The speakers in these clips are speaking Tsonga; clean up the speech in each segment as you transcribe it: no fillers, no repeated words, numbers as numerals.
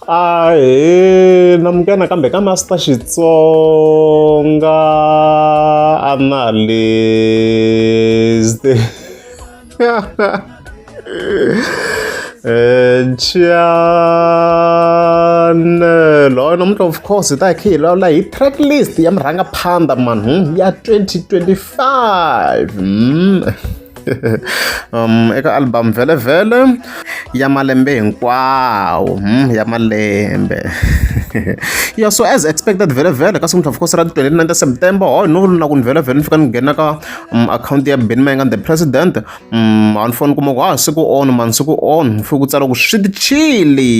Ahee namukela nakambe ka Master Xitsonga Analyst channel namuntlha of course hi ta hi kha hi vulavula hi track list ya murhangaphandha man ya 2025 eka album vhele vhele ya malembe hinkwawo ya malembe ya so as expected vhele vhele ka siku of course ra 29 ta September ho no na ku ni vhele vhele ni fika ni nghena ka akhawunti ya Benny Mayengani the president a ni foni kuma ku ha siku on man siku on fike ku tsala ku swi chili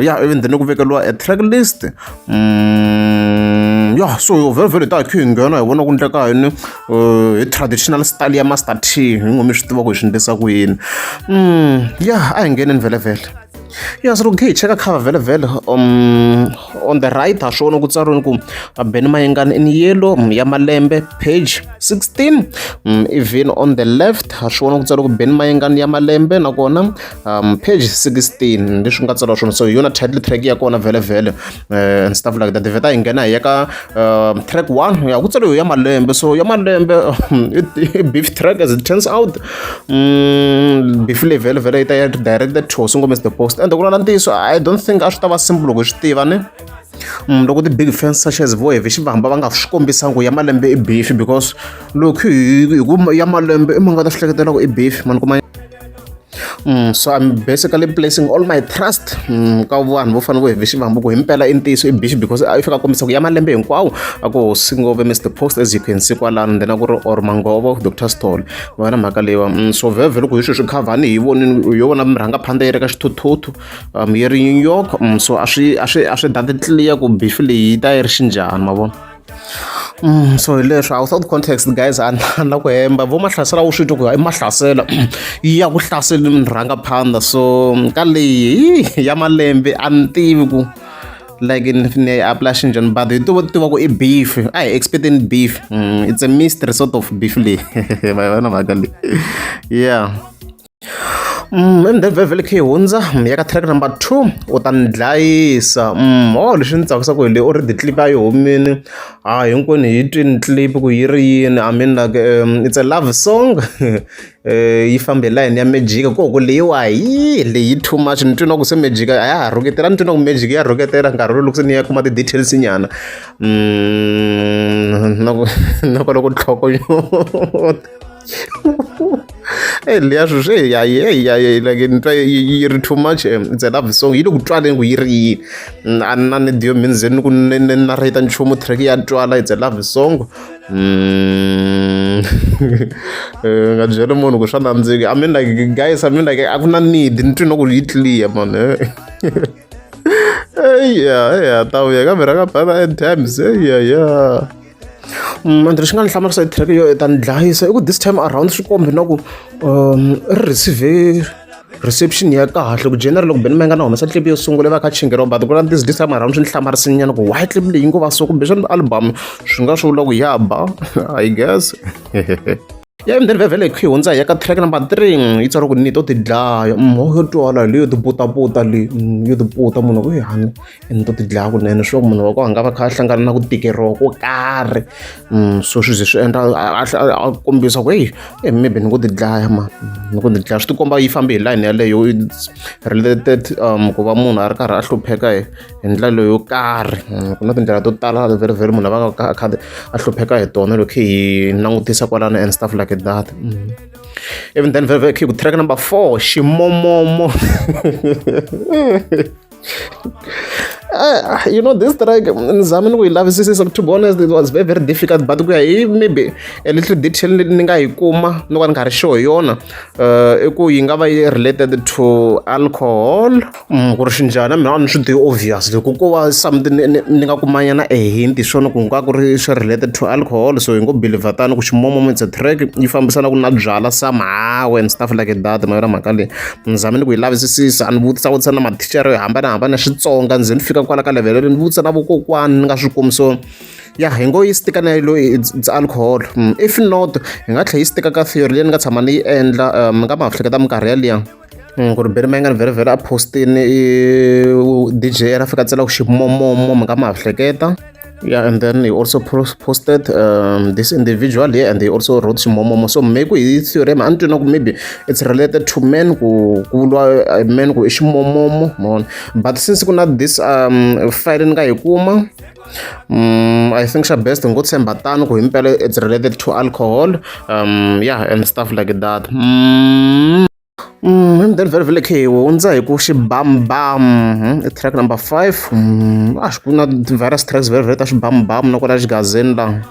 ya even then ku vekeriwa a track list ya so vhele vhele hi ta hi kha hi nghena hi vona ku endleka yini hi traditional style ya Master T hi ngo mi swi tiva ku hi swi endlisa ku yini ya a hi ngheneni vhele vhele ya so loko khe hi cheka cover vhele vhele on the right ha swona ku tsariweni ku Benny Mayengani in yellow ya malembe page 16 even on the left ha swona ku tsariwa ku Benny Mayengani ya malembe nakona page 16 leswi nga tsariwa swona so hi yona title track ya kona vhele vhele and stuff like that vheta hi nghena hi ya ka track 1 ya ku tsariwa ya malembe so ya malembe i beef track as it turns out beef leyi vhele vhele yi ta ya directed to Hosi Ngome the Post and ku na ntiyiso I don't think a swi ta va simple loko hi swi tiva ne loko ti-big fans such as vo Heavy Xivamba va nga swi kombisangi ku ya malembe i beef because loko hi ku ya malembe i ma nga ta swi hleketela ku i beef mani kuma so I'm basically placing all my trust ka vanhu vo fana vo Heavy Xivamba ku himpela i ntiyiso i beef because a yi fika kombisa ku ya malembe hinkwawo a ku Hosi Ngove Mr Post as you can see kwalano then a ku ri or Mangovo Dr Sithole va na mhaka leyiwa so vhele vhele loko hi sweswi khavhani hi vonini yo vona murhangaphandha yi ri ka xithuthuthu yi ri New York so a swi a swi a swi that clear ku beef leyi yi ta yi ri xinjhani ma vona so hi leswo without context guys a na ku hemba vo mahlasela wu swi twa ku i mahlasela yi ya ku hlaseli murhangaphandha so ka leyi ya malembe a ni tivi ku like ni yi apply xinjhani but hi tiva tiva ku i beef a hi expecteni beef it's a mystery sort of beef leyi ma yi vona mhaka leyi yeah and then vhele khe hi hundza ya ka track number 2 u ta ni dlayisa oh leswi ni tsakisaka hi leyi already clip a yi humini a hinkwenu hi twini clip ku yi ri yini I mean like it's a love song yi fambe hi layeni ya magic ko ku leyiwa hi leyi too much ni twi na ku se magic a ya ha rhuketela ni twi na ku magic ya rhuketela nkarhi lowu loko se ni ya kuma ti-details nyana na ku na ku loko ntlhoko Hey, liya swilo swe ya ya ya like ni twa yi ri too much it's a love song yi le ku twaleni ku yi ri yini a ni na ni dio mi ni ze ni ku ni ni narrate nchumu track ya twala it's a love song nga byeli munhu ku swa nandzika I mean like guys I mean like a ku na need ni twi na ku yi clear man eya eya ta vuya kambe ra ka bana at times eya ya Manjhe lexi nga ni hlamarisa hi track yo ta ni dlayisa i ku this time around swi kombe na ku ri receive reception ya kahle ku general loko Benny Mayengani a humesa clip yo sungula va kha chingeriwa but ku na this this time around swi ni hlamarisile nyana ku why clip leyi ngo va so kumbexana album swi nga swi vula ku ya ba I guess ya and then vhele hi hundza hi ya ka track number 3 yi tsariwa ku ni to ti dlaya mo yo twala leyo tiputaputa leyi yo tiputa munhu ku yani ni to ti dlaya kunene swi munhu wa kona a nga va kha a hlangana na ku tikeriwa ko karhi so swi ze swi endla a kombisa ku heyi maybe ni ngo ti dlaya ma ni ngo ti dlaya swi tikomba yi fambe hi line yaleyo related ku va munhu a ri karhi a hlupheka hi hi ndlela yo karhi ku na tindlela to tala very very munhu a va a kha a hlupheka hi tona loko hi langutisa kwalano and stuff like that even then very very ku track number 4 ximomomo you know this track ni zame ni ku yi lavisisa to be honest it was very very difficult but ku ya hi maybe a little detail ni nga yi kuma no ka ni nga ri sure hi yona i ku yi nga va yi related to alcohol ku ri xinjhani mina a ni swi tivi obvious loko ko va something ni nga kumanyana a hint hi swona ku nga ku ri swi related to alcohol so hi ngo believe tano ku ximomomo it's a track yi fambisana ku na byala somehow and stuff like that ma yona mhaka leyi ni zame ni ku yi lavisisisa a ni vutisa vutisa na mathicara yo hambanahambana Xitsonga ni ze ni fika kwala ka level ni vutisa na vokokwani ni nga swi kumi so ya hi ngo yi stika na yilo it's alcohol if not hi nga tlhela yi stika ka theory leyi ni nga tshama ni yi endla mi nga ma hleketa minkarhi yaliya ku ri Benny Mayengani vhele vhele a postini DJ a fika tsela ku ximomomo mi nga ma hleketa. Yeah, and then he also posted this individual here and he also wrote ximomomo. So maybe hi theory a ni twi na ku maybe it's related to men ku ku vuriwa men ku i ximomomo mona. But since ku na this file ni nga yi kuma I think xa best ngo tshemba tano ku himpela it's related to alcohol yeah and stuff like that. And then vhele vhele khe hi hundza hi ku xibambam i track number 5 a xi ku na various tracks vhele vhele ta xibambam na kwala xigazeni laha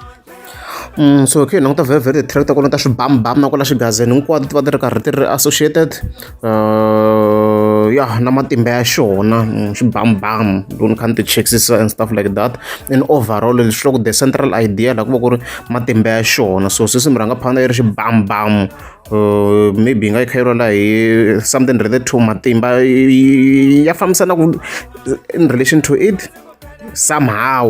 so khe hi languta vhele vhele ti-track ta kona ta xibambam na kwala xigazeni hinkwato ti va ti ri karhi ti ri associated ya na matimba ya xona xibambam loko ni kha ni ti chekisisa and stuff like that in overall leswi loko the central idea laha ku va ku ri matimba ya xona so sweswi murhangaphandla yi ri xibambam maybe yi nga yi kha yi lwala hi something related to matimba ya fambisana ku in relation to it somehow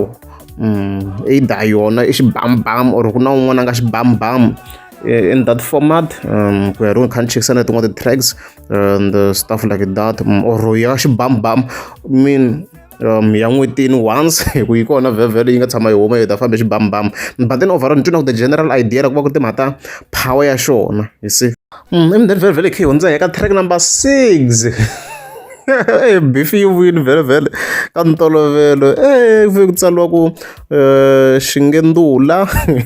either yona i xibambam or ku na un'wana a nga xibambam in that format ku ya ri kha ni chekisa na tin'wana ti-tracks and stuff like that or ya xibambam mean ya n'wetini once hi ku yi kona vhevhele yi nga tshama yi huma yi ta fambe xibambam but then overall ni twi na ku the general idea ku va ku ri timhaka ta power ya xona you see and then vhele vhele khe hi hundza hi ka track number 6 beef yi vuyini vhele vhele ka ntolovelo ku fike ku tsariwa ku xingendula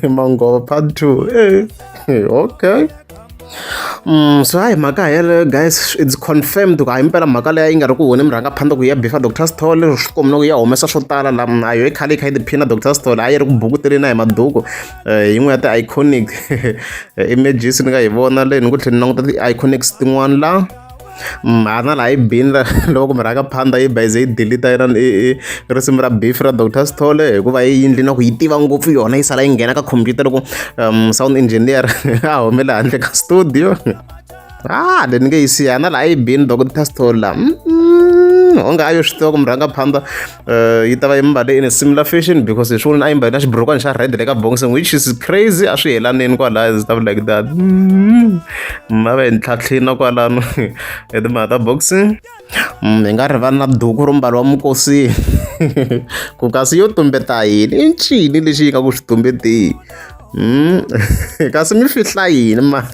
mangova part 2 okay. So hayi mhaka yeleyo guys it's confirmed ku a himpela mhaka leyi yi nga ri ku huni murhangaphandle ku ya bifa Dr Sithole swi kombi na ku ya humesa swo tala la a yo i khale yi kha yi tiphina Dr Sithole a yi ri ku bukuteleni na hi maduku yin'we ya ti-iconic images ni nga yi vona leyi ni ku tlhela ni languta ti-iconics tin'wana la ha na laha yi bini loko murhangaphandla yi bayize yi delete yena risimu ra beef ra Dr Sithole hikuva yi yindli na ku yi tiva ngopfu yona yi sala yi nghena ka computer loko sound engineer a humele handle ka studio ah le ni nge yi siya na laha yi bini Dr Sithole la onge a yo swi tiva ku murhangaphandla yi ta va yi mbale in a similar fashion because hi swona a yi mbale na xiburukwana xa red le ka boxing which is crazy a swi yelaneni kwalaya and stuff like that ma va hi ntlhatlhina kwalano hi timhaka ta boxing hi nga rivali na duku ro mbariwa mukosini ku kasi yo tumbeta yini i ncini lexi yi nga ku swi tumbeteni kasi mi fihla yini ma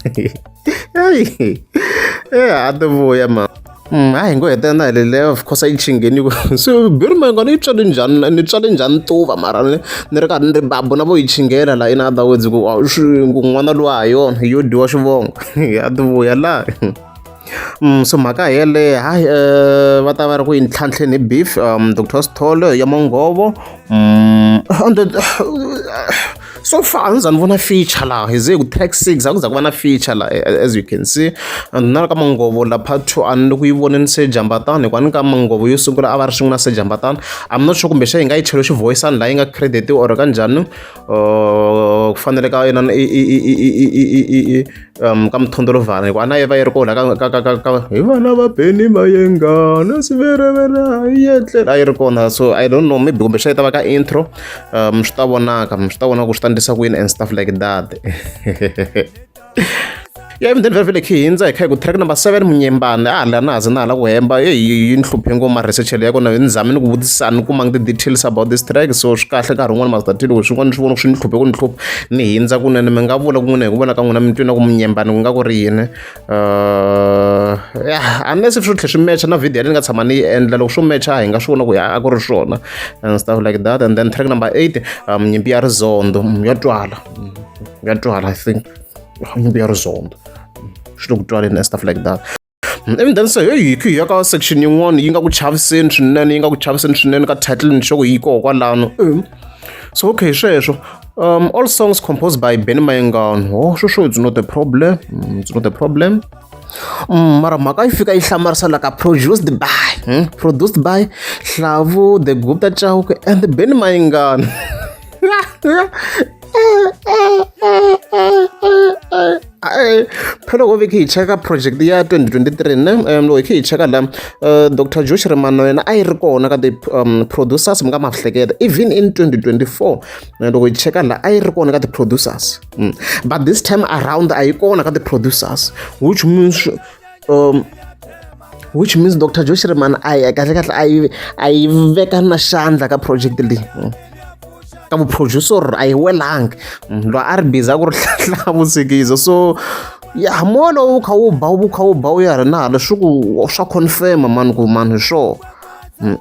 a ti vuya ma a hi ngo hetelela na hi leyo of course a yi chingheni ku se biri mayingana yi tswale njhani ni tswale njhani tuva mara ni ni ri karhi ni ri babu na vo yi chinghela la in other words ku ku n'wana luwa ha yona yo dyiwa xivongo ya ti vuya laha so mhaka yeleyo hayi va ta va ri ku yi ntlhantlheni hi beef Dr Sithole ya Manghovo and so far a ndzi za ni vona feature laha hi ze hi ku track 6 a ku za ku va na feature la as you can see and na ka Manghovo la part 2 a ni ku yi voneni se jambatani hikuva ni ka Manghovo yo sungula a va ri swin'we na se jambatani I'm not sure kumbe xa yi nga yi chelo xivoyisani laha yi nga credit or ka njhani ku fanele ka yena ka mthondolovhana hikuva na yi va yi ri kona ka ka ka ka hi vana va Benny Mayengana siverevera yi etlela a yi ri kona so I don't know maybe kumbe xa yi ta va ka intro swi ta vonaka swi ta vonaka ku swi ta endlisa ku yini and stuff like that. Ya even then vhele khe hindza hi kha hi ku track number 7 munyembani a la na haze na hala ku hemba eyi yi ni hluphe ngopfu ma research ya kona ni zame ni ku vutisa ni kumanga ti-details about this track so swi kahle nkarhi wun'wani Master T loko swin'wana ni swi vona ku swi ni hluphe ku ni hlupha ni hindza kunene mi nga vula kun'wina hi ku vona ka n'wina mi twi na ku munyembani ku nga ku ri yini ya unless swo tlhela swi mecha na video leyi ni nga tshama ni yi endla loko swo mecha hi nga swi vona ku a ku ri swona and stuff like that. And then track number 8 nyimpi ya rizondo ya twala ya twala I think nyimpi ya rizondo swi le ku twaleni and stuff like that. Even then se hey hi ya ka section yin'wana yi nga ku chaviseni swinene yi nga ku chaviseni swinene ka title ni xoko yi koho kwalano so okay sweswo all songs composed by Benny Mayengani oh sweswo it's not a problem it's not a problem mara mhaka yi fika yi hlamarisa la ka produced by produced by Hlavu the Gupta Chauke and Benny Mayengani. Phela loko veke hi cheka project ya 2023 ne loko hi kha hi cheka la Dr Joe Shirimani na yena a yi ri kona ka ti-producers mi nga ma hleketa even in 2024 loko hi cheka la a yi ri kona ka ti-producers but this time around a yi kona ka ti-producers which means Dr Joe Shirimani a yi kahle kahle a yi veka na xandla ka project leyi ka vu-producer a yi welangi loyi a ri busy a ku ri hlavusikiso so ya moya lowu wu kha wu ba wu kha wu ba wu ya ri na hala swi ku swa confirm mani ku mani hi swona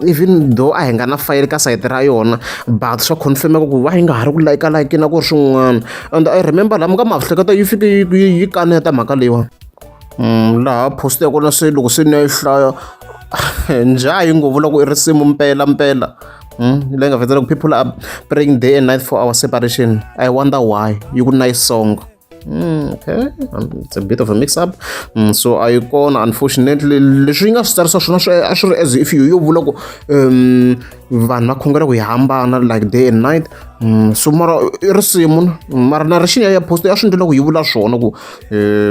even though a hi nga na fayele ka sayiti ra yona but swa confirm-eka ku va yi nga ha ri ku layika layikini a ku ri swin'wana and I remember laha mi nga ma hleketa yi fike yi kaneta mhaka leyiwani laha post ya kona se loko se ni ya yi hlaya njha yi ngo vula ku i risimu mpela mpela leyi nga vhetsela ku people are praying day and night for our separation. I wonder why. Yi ku nice song. Okay, it's a bit of a mix up. So a yi kona unfortunately leswi yi nga swi tsarisa swona swi a swi ri as if yo vula ku vanhu va khongela ku hi hambana like day and night so mara i risimu mara na rixini ya post ya swi ndlela ku yi vula swona ku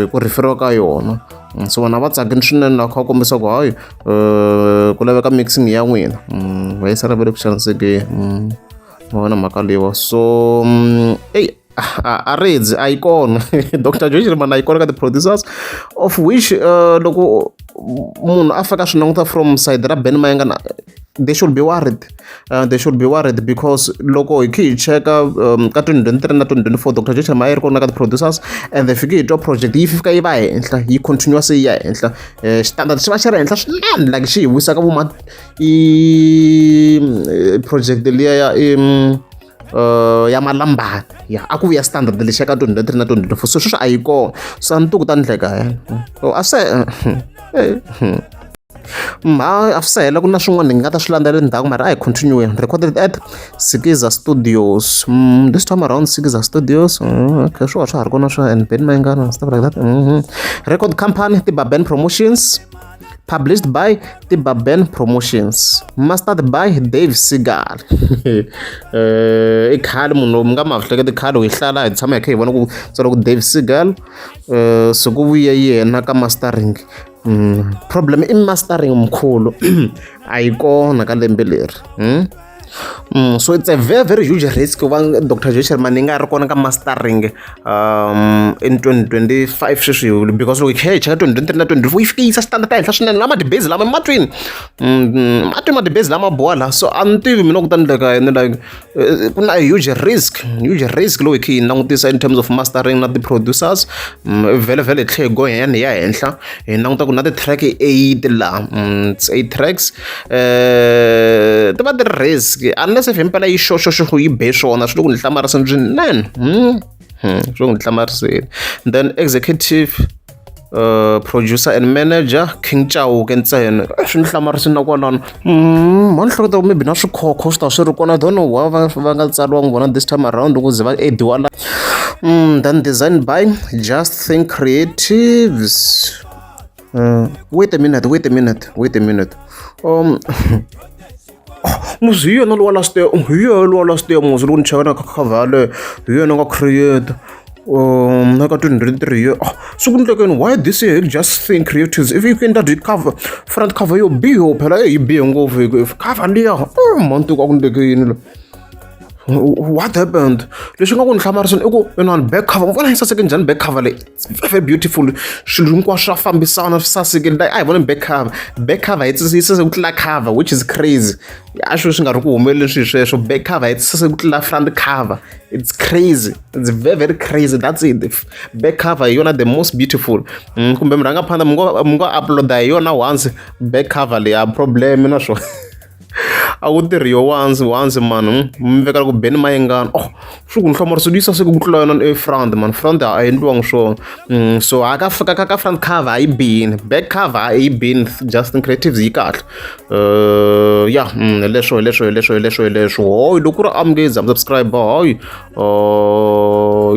ku referiwa ka yona. So vanhu a va tsakini swinene na kha va kombisa ku hayi ku laveka mixing ya n'wina va yisa va le ku xanisekeni ma vona mhaka leyiwa so eyi a redzi a yi kona Dr Joe Shirimani a yi kona ka ti-producers of which loko munhu a fika swi languta from side ra Ben Mayengani they should be worried they should be worried because loko hi kha hi cheka ka 2023 na 2024 Dr Joe Shirimani a yi ri kona ka ti-producers and the fike hi twa project yi fika yi va henhla yi continuous yi ya henhla xitandard xi va xi ri henhla swinene like xi hi wisa ka voma i project liya ya ya malambani ya a ku vuya standard lexi ya ka 2023 na 2024 so sweswi a yi kona so a ni tivi ku ta ndleka so a se a swi se hela ku na swin'wana hi nga ta swi landzela endzhaku mara a hi continue recorded at Sikiza Studios this time around Sikiza Studios okay swo swa ha ri kona swa and Ben Mayengani stuff like that record company Tiba Ben Promotions published by Tiba Ben Promotions mastered by Dave Seagal i khale munhu mi nga ma hleketi khale hi hlala hi tshama hi kha hi vona ku tsala ku Dave Seagal so ku vuye yena ka mastering problem i mastering mkhulu a yi kona ka lembe leri so it's a very very huge risk ku va Dr Joe Shirimani yi nga ri kona ka mastering in 2025 sweswi because loko hi kha hi cheka 2023 na 2024 yi fike yi yisa standard ehenhla swinene lama dibezi lama matwini matwini madibezi lama boha la so a ni tivi mina ku ta ndleka yini like ku na huge risk huge risk loko hi kha hi langutisa in terms of mastering na ti-producers vhele vhele hi tlhe hi go hi ya henhla hi languta ku na ti-track eight laha it's eight tracks ti va ti ri risk unless if himpela yi xoxoxo yi be swona swi le ku ni hlamariseni swinene swi le ku ni hlamariseni then executive producer and manager King Chauke ntsena swi ni hlamarisini na kwalano ma ni hleketa ku maybe na swikhokho swi ta swi ri kona I don't know why va nga tsariwangi vona this time around ku ze va ediwa la then designed by Just Think Creatives wait a minute wait a minute wait a minute muzi hi yena lowa last year hi yena lowa last year muzi loko ni cheka na cover yaleyo hi yena nga create na ka 2023 year oh, so ku ndlekeni why this year Just Think Creatives if you can that cover front cover yo biho phela yi bihe ngopfu cover liya oh mantuku a ku ndleke yini lo what happened leswi nga ku ni hlamariseni i ku inani back cover vona yi saseke njhani back cover leyi it's very very beautiful swilo hinkwaswo swa fambisana swi sasekile like a hi voni back cover back cover yi saseke ku tlula cover which is crazy a swilo swi nga ri ku humeleli swilo sweswo back cover yi saseke ku tlula front cover it's crazy it's very very crazy that's it back cover hi yona the most beautiful kumbe murhangaphandla mi ngo uploada hi yona once back cover leyi a problem na swona a wu tirhi yo once once mani mi vekela ku Benny Mayengani oh swi ku ni hlamarisa yi saseke ku tlula yona e front man front a endliwangi swona so a ka ka ka front cover a yi bini back cover a yi bini Justin Creatives yi kahle ya hi leswo hi leswo hi leswo hi leswo hi leswo hoyi loko ku ri amukezi subscribe hoyi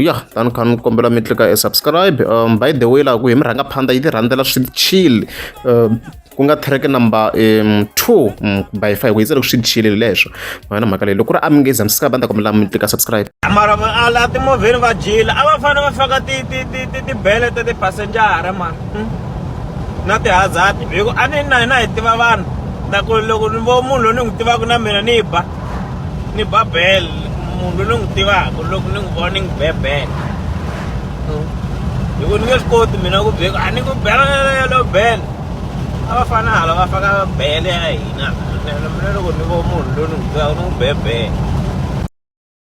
ya tani kha ni kombela mi tlika e subscribe by the way laha ku hi murhangaphandla yi ti rhandzela swi chill. Ku nga track number 2 by 5 ku yi tsale ku swi chile leswo mhaka na mhaka leyi loko ku ri a mi nge za mi sika banda kombela mi tlika subscribe. Mara a la timovheni va jila a va fanele va faka ti ti ti ti tibele ta ti-passenger mani na ti-hazard hi ku a ni na hina hi tiva vanhu na ku loko ni vo munhu loyi ni n'wi tivaka na mina ni ba ni ba bell munhu loyi ni n'wi tivaka loko ni n'wi vona ni n'wi be bell hi ku ni nge swi koti mina ku be a ni ku bela yeleyo bell a va fane hala va faka bele ya hina mina loko ni vo munhu loyi ni n'wi tivaka ni n'wi be bele.